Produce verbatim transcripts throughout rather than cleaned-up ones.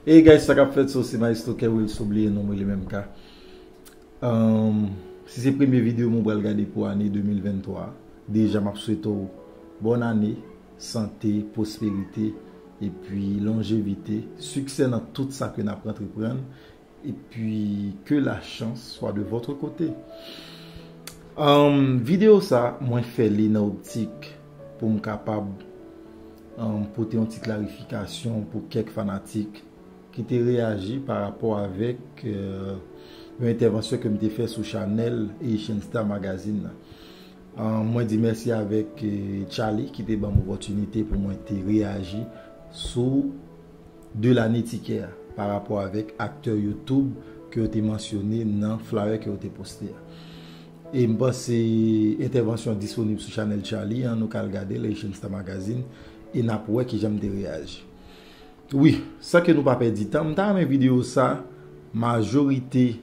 Hey guys, sa k ap fèt? So, se Maestro Kerwil, so bliye non mwen li menm ka. Um, si se premye videyo mwen pral gade pou ane de mil venntwa, deja m ap swete w bòn ane, sante, pwosperite, epi lonjevite, siksè nan tout sa ke n ap antreprann, epi ke la chance soit de votre côté. Um, videyo sa, mwen fè li nan optik pou m kapab um, pote yon ti klarifikasyon pou kèk fanatik ki te reyaji pa rapò avèk euh, yon entèvansyon ke m te fè sou chanèl Haitian Star Magazine nan. Euh, mwen di mèsi avèk euh, Charlie ki te ban m opòtinite pou mwen te reyaji sou de lane tikè a pa rapò avèk aktè YouTube ke yo te mansyone nan flyer ke yo te poste a. E m panse entèvansyon an disponib sou chanèl Charlie an, nou ka al gade l, Haitian Star Magazine, e n ap wè kijan m te reyaji. Wi, san ke nou pa pèdi tan, m ta renmen videyo sa, majorite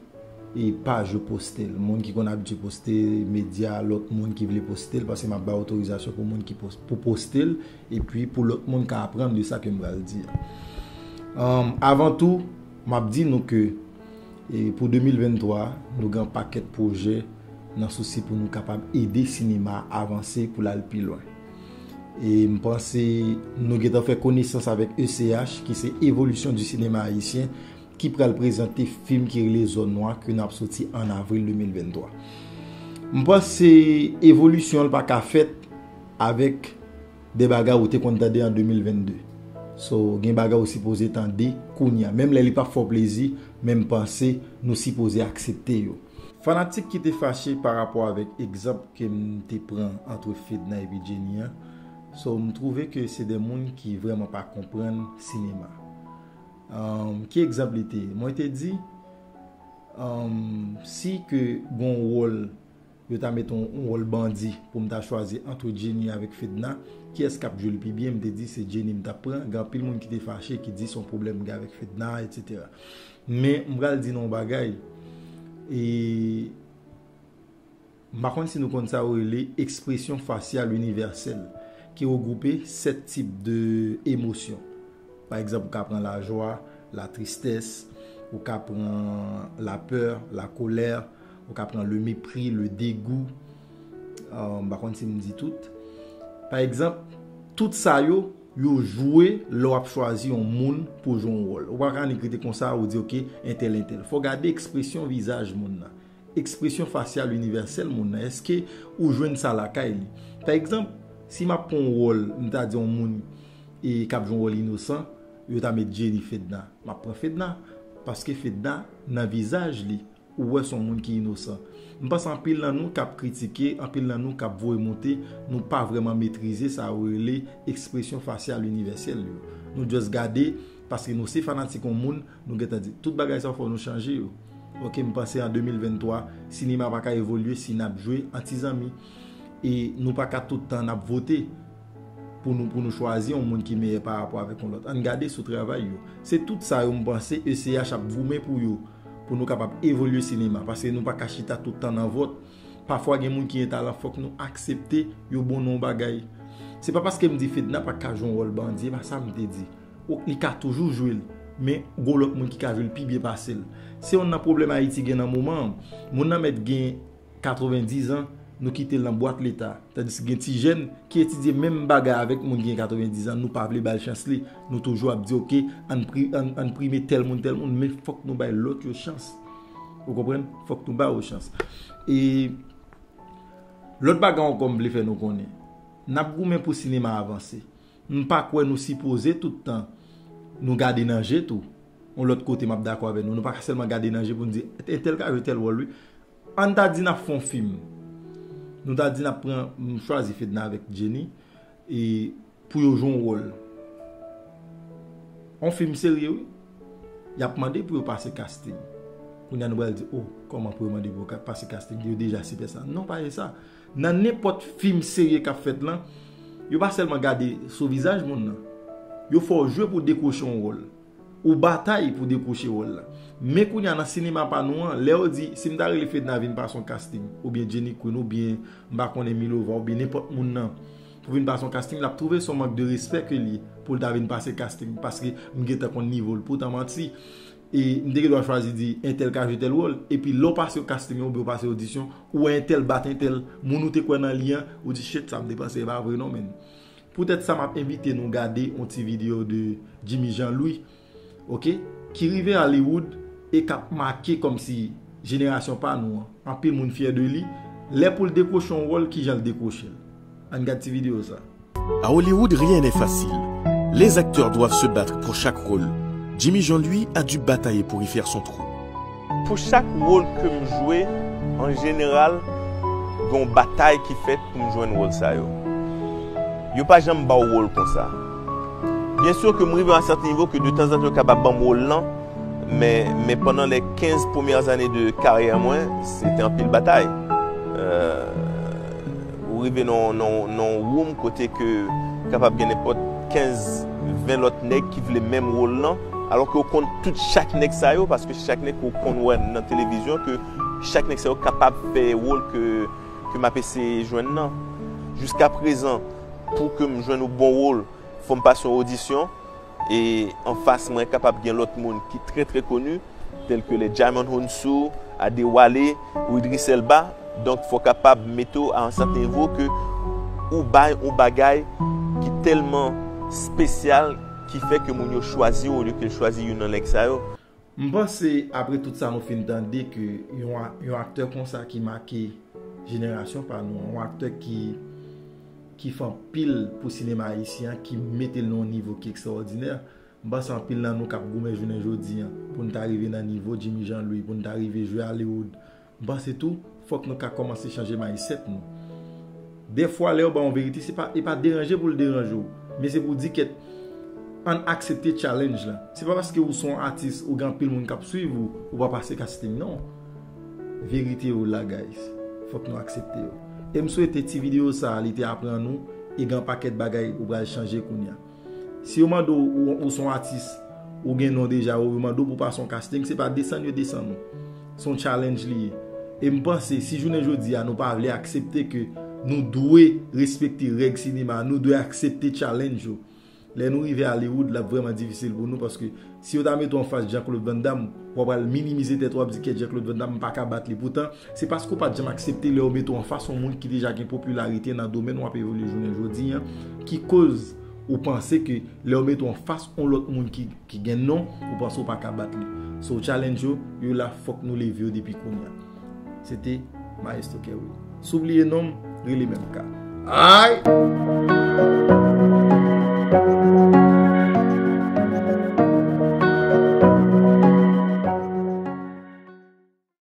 e paj yo poste l. Moun ki konn abitye poste medya, lòt moun ki vle poste l, paske m ap bay otorizasyon pou moun ki pos- pou poste l, epi pou lòt moun ka aprann de sa ke m pral di a. Um, avan tou, m ap di nou ke e pou de mil venntwa, nou gen yon pakèt pwojè nan sousi pou nou kapab ede sinema a avanse pou l al pi lwen. E m panse nou gentan fè konesans avèk E C H, ki se Evolisyon di Sinema Ayisyen, ki pral prezante fim ki rele Zòn Nwa ke n ap soti an avril de mil venntwa. M panse evolisyon l pa ka fèt avèk de bagay ou te konn tande an de mil vennde. So, gen bagay ou sipoze tande kounye a. Menm lè li p ap fè w plezi, men m panse nou sipoze aksepte yo. Fanatik ki te fache pa rapò avèk egzanp ke m te pran ant Fedna epi Jenny an, so, m twouve ke se de moun ki vrèman pa konprann sinema. Um, ki egzanp li te ye? Mwen te di, um, si ke gon wòl yo ta mete yon, yon wòl bandi pou m ta chwazi ant Jenny avèk Fedna, kiyès k ap jwe l pi byen? M te di se Jenny m t ap pran. Gen anpil moun ki te fache, ki di se yon pwoblèm m gen avèk Fedna, etsetera. Men m pral di nou yon bagay, e m pa konn si nou konn sa yo rele ekspresyon fasyal inivèsèl, ki regwoupe sèt tip de emosyon. Pa egzanp, ou ka pran lajwa, latristès, ou ka pran lapè, lakolè, ou ka pran le mépris, le dégoût. Euh, m pa konn si m di tout. Pa egzanp, tout sa yo, yo jwe lè w ap chwazi yon moun pou jwe yon wòl. Ou pa ka annik rete konsa, ou di, "Ok, entèl, entèl." Fò w gade ekspresyon vizaj moun nan. Ekspresyon fasyal inivèsèl moun nan. Èske ou jwenn sa lakay li? Pa egzanp, si m ap pran yon wòl, m ta di yon moun e k ap jwe yon wòl inosan, yo ta met Jenny Fedna. M ap pran Fedna, paske Fedna, nan vizaj li, ou wè se yon moun ki inosan. M panse anpil nan nou k ap kritike, anpil nan nou k ap voye monte, nou pa vrèman metrize sa yo rele ekspresyon fasyal inivèsèl yo. Nou just gade, paske nou se fanatik yon moun, nou gentan di, tout bagay sa yo fò nou chanje yo. Ok, m panse an de mil venntwa, sinema pa ka evolye si n ap jwe an ti zanmi. E nou pa ka tout tan n ap vote pou nou, pou nou chwazi yon moun ki meyè pa rapò avèk yon lòt. Ann gade sou travay yo. Se tout sa yo m panse E C H ap goumen pou yo, pou nou kapab evolye sinema, paske nou pa ka chita tout tan nan vòt. Pafwa gen moun ki gen talan, fòk nou aksepte yo bon nan yon bagay. Se pa paske m di Fedna pa ka jwe yon wòl bandi, e pa sa m te di. Ou, li ka toujou jwe l, men gon lòt moun ki ka jwe l pi byen pase l. Se youn nan pwoblèm Ayiti gen nan moman an. Moun nan mèt gen katrevendiz an, nou kite l nan bwat leta. Tandis gen ti jèn ki etidye menm bagay avèk moun ki gen katrevendiz an, nou pa vle ba l chans li. Nou toujou ap di, "Ok, ann pri-, ann, ann prime tèl moun, tèl moun," men fòk nou bay lòt yo chans. Ou konprann? Fòk nou ba yo chans. E lòt bagay ankò m vle fè nou konnen. N ap goumen pou sinema avanse. M pa kwè nou sipoze tout tan nou gade nan je tou. Yon lòt kote m ap dakò avè nou. Nou pa ka sèlman gade nan je pou n di, "Entèl ka jwe tèl wòl, wi." Ann ta di n ap fè yon fim. Nou ta di n ap pran, m chwazi Fedna avèk Jenny, e pou yo jwe yon wòl. Yon fim serye, wi. Y ap mande pou yo pase casting. Kounye a nou pral di, "Oh, kòman pou yo mande pou yo ka-, pase casting? Yo deja se pèsonaj." Non, pa se sa. Nan nenpòt fim serye k ap fèt lan, yo pa sèlman gade sou vizaj moun nan. Yo fè w jwe pou w dekwoche yon wòl. Ou batay pou dekwoche wòl la. Men kounye a nan sinema pa nou an, lè yo di, si m ta rele Fedna vin pase yon casting, oubyen Jenny Queen, oubyen m pa konnen Milova, oubyen nenpòt moun nan, pou vin pase yon casting, l ap twouve se yon mank de respè ke li ye pou l ta vin pase casting, paske m gentan konn nivo l. Poutan manti, e m te gen dwa chwazi di entèl ka jwe tèl wòl, epi lè w pase yon casting oubyen w pase odisyon, ou wè entèl bat entèl, moun ou te kwè nan li an, ou di shit, sa m te panse e pa vre non, menn. Poutèt sa, m ap envite nou gade yon ti videyo de Jimmy Jean Louis, oke, ki rive Hollywood e k ap make kòmsi jenerasyon pa nou an. Anpil moun fyè de li. Lè pou l dekwoche yon wòl, kijan l dekwoche l? Ann gad ti videyo sa. À Hollywood, rien n'est facile. Les acteurs doivent se battre pour chaque rôle. Jimmy Jean, lui, a dû batailler pour y faire son trou. Pou chak wòl ke m jwe, an jeneral, gen yon batay ki fèt pou m jwenn wòl sa yo. Yo pa janm ba w wòl konsa. Byen si ke m rive a yon sèten nivo ke detanzantan yo kapab ban m wòl lan, men, men pandan lè kenz premyè ane de karyè mwen, se te anpil batay. Euh, ou rive nan, nan, nan yon woum kote ke kapab gen nenpòt kenz, ven lòt nèg ki vle menm wòl lan, alò ke ou konn tout chak nèg sa yo, paske chak nèg ou konn wè nan televizyon ke chak nèg sa yo kapab fè wòl ke, ke m ap eseye jwenn nan. Jiska prezan, pou ke m jwenn yon bon wòl, fò m pase yon odisyon, e anfas mwen kapab gen lòt moun ki trè trè koni, tèl ke les Djimon Hounsou, Adewale, ou Idris Elba. Donk fò w kapab mete w a yon sèten nivo ke ou bay yon bagay ki tèlman espesyal ki fè ke moun yo chwazi w olye ke l chwazi youn nan nèg sa yo. M panse apre tout sa nou fin tande ke yon, yon aktè konsa ki make jenerasyon pa nou, yon aktè ki, ki fè anpil pou sinema ayisyen an, ki mete l nan yon nivo ki ekstraòdinè, m panse anpil nan nou k ap goumen jounen jodi an pou n ta rive nan nivo Jimmy Jean Louis, pou n ta rive jwe Hollywood, m panse tou fòk nou ka kòmanse chanje mindset nou. Dèfwa lè yo ba w yon verite, se pa, e pa deranje pou l deranje w, men se pou w di kèt, ann aksepte challenge lan. Se pa paske ou se yon atis, ou gen anpil moun k ap swiv ou, ou pa pase casting non. Verite yo la guys. Fòk nou aksepte yo. E m swete ti videyo sa a li te aprann ou e gen yon pakèt bagay ou pral chanje kounye a. Si yo mande w, ou, ou se yon atis, ou gen non deja, ou yo mande w pou w pase yon casting, se pa desann yo desann ou. Se yon challenge li ye. E m panse si jounen jodi a nou pa vle aksepte ke nou dwe respekte règ sinema, nou dwe aksepte challenge yo. Lè nou rive Hollywood, l ap vrèman difisil pou nou paske si yo ta mete w anfas Jean-Claude Van Damme, w ap pral minimize tèt ou, w ap di kèt Jean-Claude Van Damme m pa ka bat li. Poutan, se paske w pa t janm aksepte lè yo mete w anfas yon moun ki deja gen popilarite nan domèn w ap evolye jounen jodi an, ki koz ou panse ke lè yo mete w anfas yon lòt moun ki, ki gen non, ou panse w pa ka bat li. So challenge yo, yo la, fòk nou leve yo depi kounye a. Se te Maestro Kerry. Si w bliye non m, rele menm ka. Ay!